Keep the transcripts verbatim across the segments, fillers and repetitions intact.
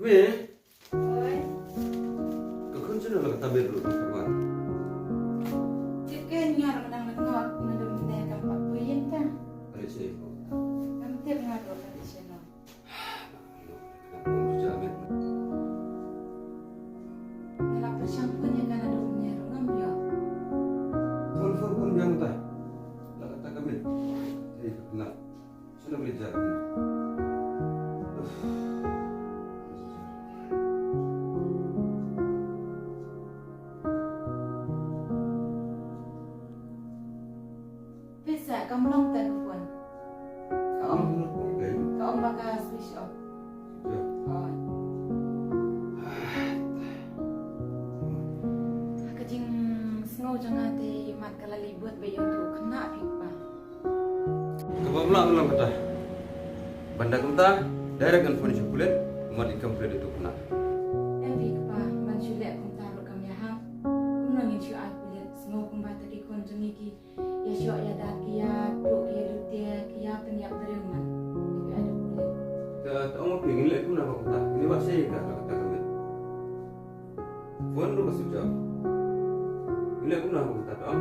Eh, Oi. Ka khun sino la kata bed ruh ka wan. Tip ke ngar menang lengok na dum ne kam pat pui yin ta. Are se ko. Ngam tip ngar ruh ka di sino. Ngam pun ja met. Nela pyrshang pun ïa ka na dum ne ruh ngam ïoh. Phone, phone, phone biang ta. La kata ka met. Hei, ka kena. Sino beli jar. Pisa kam long telpon. Ka ong, ka ong ba ka switch off. Oi. Ha ka jingsngew jong nga te mat ka la leit bud ba ïoh tu khynnah phi kpa. Kaba mlah mlah kata. Ban da kumta, direct ngan phone sha pulit, mat i kam pulit itu kena. Em phi kpa, ban shu leh kumta ruh kam ïahap. Kumno ngin shu ai pulit, sngew kumba ta ki khun jong ngi ki ïa shoh ïa dat, ki ïa tuh, ki ïa lute, ki ïa pynïap briew man. Ki ai da pulit. Ta ta ong phi ngin leh kumno ba kumta. Ngin ïa wad sha ïa ka, kata ka met. Phone ruh ka switch off. Leh kumno ha kumta to?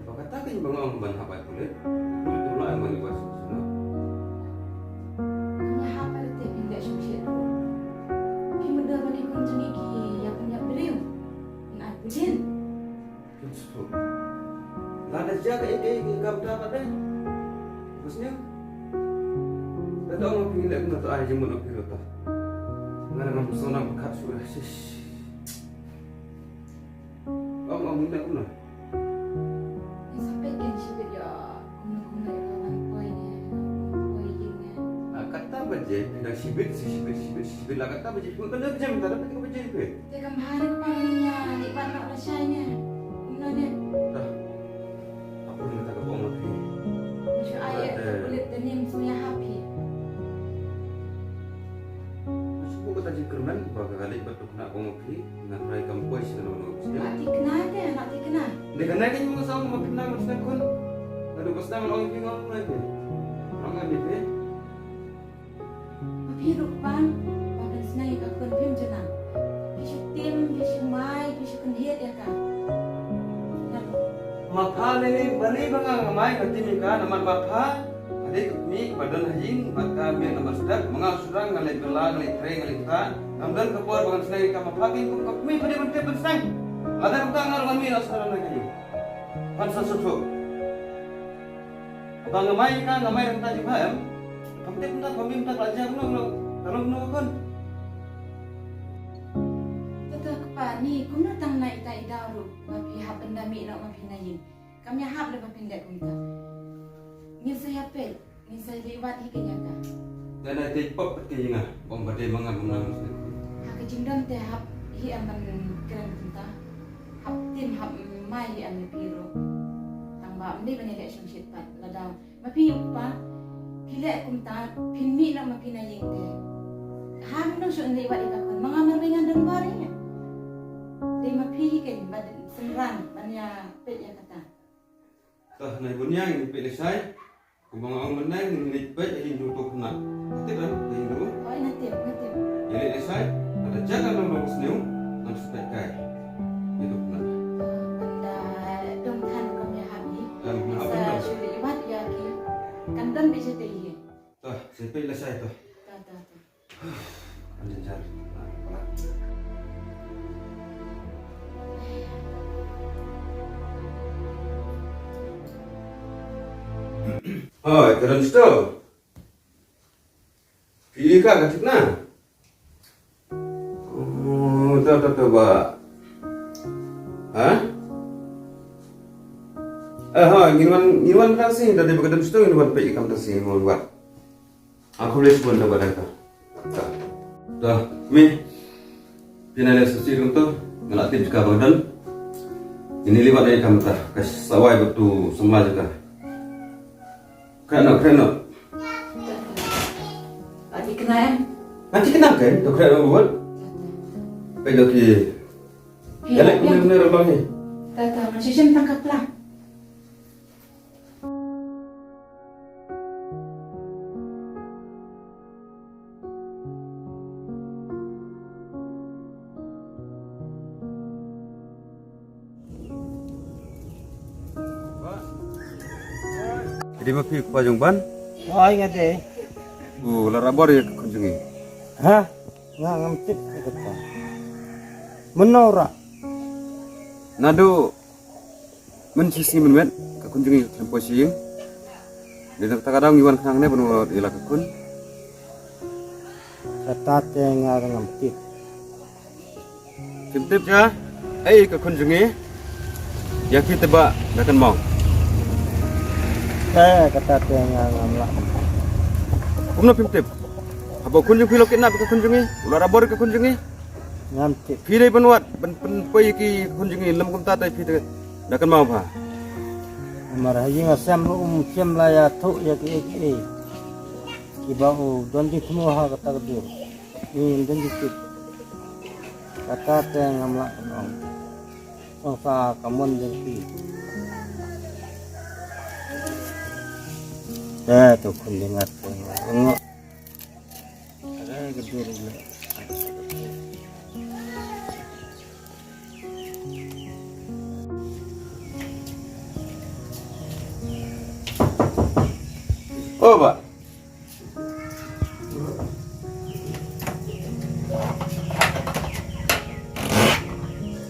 Ba kata ka ba nga ong ban hap ai pulit. Pulit ruh la ai ban ïa ka switch off. Phi mutdur ba ki khun jong ngi ki ïa pynïap briew. Ngin ai pulit. Lada jia kaei kaei ka kam da pat de. Bas niam. Lada ong phi leh kumno to ai jingmut ong phi ruh to. Nga ngam sngewbha pyrkhat shuh dah. Shish. Ong ong leh kumno. Sa peit ken shibit ïa kumno kumno ïa ka ban poi ne, poi ïing ne. Ah, kata ba jia phi dang shibit, shibit, shibit, shibit la kata ba jia phi. Kumno ba jia mynta, ba jia phi. Te kam bha ne kpa ne ïa, ïa ban nok lashai ne. Kumno ne? Dah. Apa ni kata ka bong lagi? Shu ai ïa ka kulit denim semua happy. Masih buka tadi kerunan, buka kali batu kena bong lagi. Nga try kam poi sha kano kano ka sdang. Lah thikna te, lah thikna. Dei kane ka ïing ka song ma thikna ma sdang khun. Naduh ba sdang ong ïa phi nga ong ïa phi. Ong ïa phi. Ma phi ruh ban, ba phin sneng ïa ka khun phim ju nang. Phi shu tim, phi shu mai, phi shu kynhied ïa ka. Ma pha lei lei balei ba nga nga mai nga tim ïa ka namar ma pha. Ka dei ka kmie ba don ha ïing bad ka mih namar step, ma nga u sdang nga leit bylla, nga leit trei, nga leit ktah. Ngam don ka por ba ngan sneng ïa ka, ma pha kein kum ka kmie pha dei ban tip ban sneng. Lada kumta nga ruh ngan mih noh sdang na ka ïing. Phan sa suthuh. Ba nga mai ïa ka, nga mai da kata jingpha em. Pham tip kumta, pham mih kumta ka la jia kumno, kumno, ka long kumno ka khun. Tata kpa ni, kumno tang na ita i daw ruh ba phi hap ban da mih noh ma phi na ïing. Kam ïahap lei ba phin leh kumta. Ngin sa ïa peit, ngin sa ïa leit wad hi kane ka. Dei na te pop pat ka ïing ah, ong ba dei ma nga ngam nang. Ha ka jingdon te hap hi em ban kren kumta. Hap tim hap mai hi em ïa phi ruh. Tang ba ym dei ban ïa leh shongshit pat lada ma phi u kpa phi leh kumta phin mih noh ma phi na ïing te. Ha ngam nang shu leit wad ïa ka khun ma nga mar ba ngan don bor ïa. Dei ma phi hi kein ban synran ban ïa peit ïa kata. Tah, nai bun ïa ngin peit lashai. Kumba nga ong mynne ngin leit peit ha ïing jong uto u khynnah. Nga tip em, ha ïing jong u. Hooid, nga tip, nga tip. Ïa leit lashai, lada jia ka long long sniew, ngan sa peit kai. Ïa uto u khynnah. Ynda dang than kam ïahap hi. Em, nga hap. Sa shu leit wad ïa ki. Kan don beit shatei hi. Tah, sa peit lashai tah. Tah, tah, tah. Hoi, ka don sdang. Phi ka ka thikna. Oh, ta ta ta ba. Ha? Eh, ha, ngin wan, ngin wan tang sien, ta dei ba ka don sdang ngin wan peit kam tang sien ngin wan. Aku boleh sebut dah badan kau. Dah. Dah, mi. Pina le susi rum tu. Ngelak tip jika badan. Ini liwat dari kamu tah. Kas sawai betu semua juga. Kena, kena. Ati kena em? Ati kena kan? Tu kena buat. Pedoki. Jalak bener-bener abang ni. Ta ta ngan shisien tang ka pla. Dei ma phi kpa jong Ban? Hooid nga dei. U la rah bor ïa ka khun jong ngi? Ha? Nga ngam tip ïa kata. Mynno u rah? Naduh mynshisngi mynmiet ka khun jong ngi ka khlem poi sha ïing. Dei na kata ka daw ngi wan khnang ne ban wad ïa la ka khun. Kata te nga ruh ngam tip. Phim tip ja ei ka khun jong ngi? Ïa phi te ba da kynmaw. Eh, kata te nga ngam lah. Kumno phim tip? Haba u khun jong phi la kidnap ïa ka khun jong ngi, u la rah bor ïa ka khun jong ngi. Ngam tip. Phi dei ban wad ban pynpoi ïa ki khun jong ngi, lym kumta te phi te da kynmaw bha. Namar ha ïing ha sem ruh um shym la ïathuh ïa kiei kiei kiba u don jingthmu ha kata ka dur. Ym don jingtip. Kata te ngam lah ban ong. Ong sa ka mon jong phi. Te to khun jong nga te ong. Are ka dur le. O bah.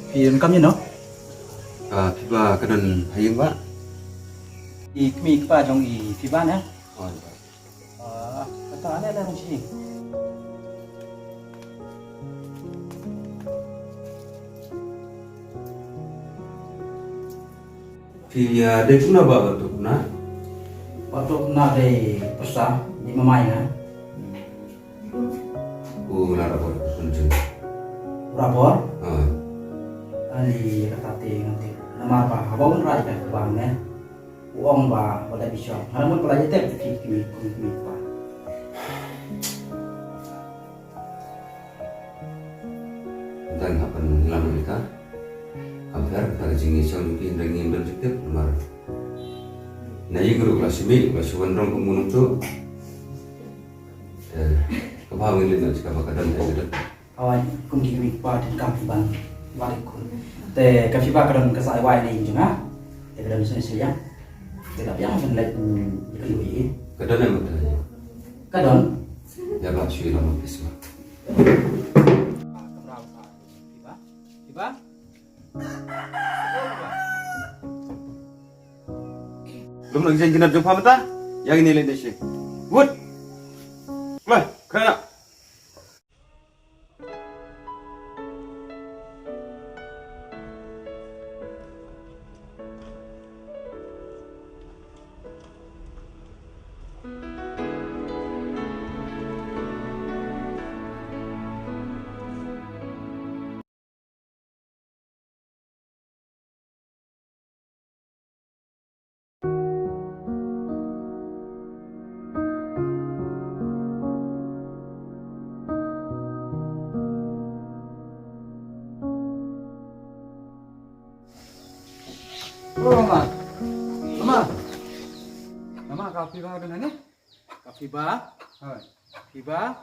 Phi donkam ïano? Ah, phi ba ka don ha ïing bah. I kmie i kpa jong i phi ba ne? Oh, bah. Ah, kata ale le rung sini. Phi, ah, dei kumno ba, ba tu kumno? Ba tu kumno dei pyrsa, dei mamai nga. U la rah bor khun jong. Rah bor? Ha. Ani kata te ngan tip. Namar ba haba un rah ïa ka bang ne. U ong ba, ba la bishop. Hana mut ba la ïatep phi kmie, kmie, kmie pa. Dang hap ban lam ïa ka. Kam pher kata ka jingïaseng jong phi, hynrei ngim don jingtip namar na ïing ruh la shu mih, la shu wan rong kum u nongtuh. Te kaba ngin leit na jaka ba ka don te ka don. Awan kum ki kmie kpa te kam phi ban wad ïa ka khun. Te ka phi ba ka don ka sa ai wai na ïing jong nga. Te ka don sngewsih ïa. Te ka biang ban leit, mm, ïa ka loi. Ka don em ka don? Ka don. Ïa ba shu ïa la ma phi sma. Phi ba? Phi ba? Lum nang jeng jinat jong pha mynta. Ïa ngin ïa leit na shi. Wut. Lah, kena. Oh, Mama. Mama. Mama, ka phi ba don hangne? Ka phi ba? Hoi. Phi ba?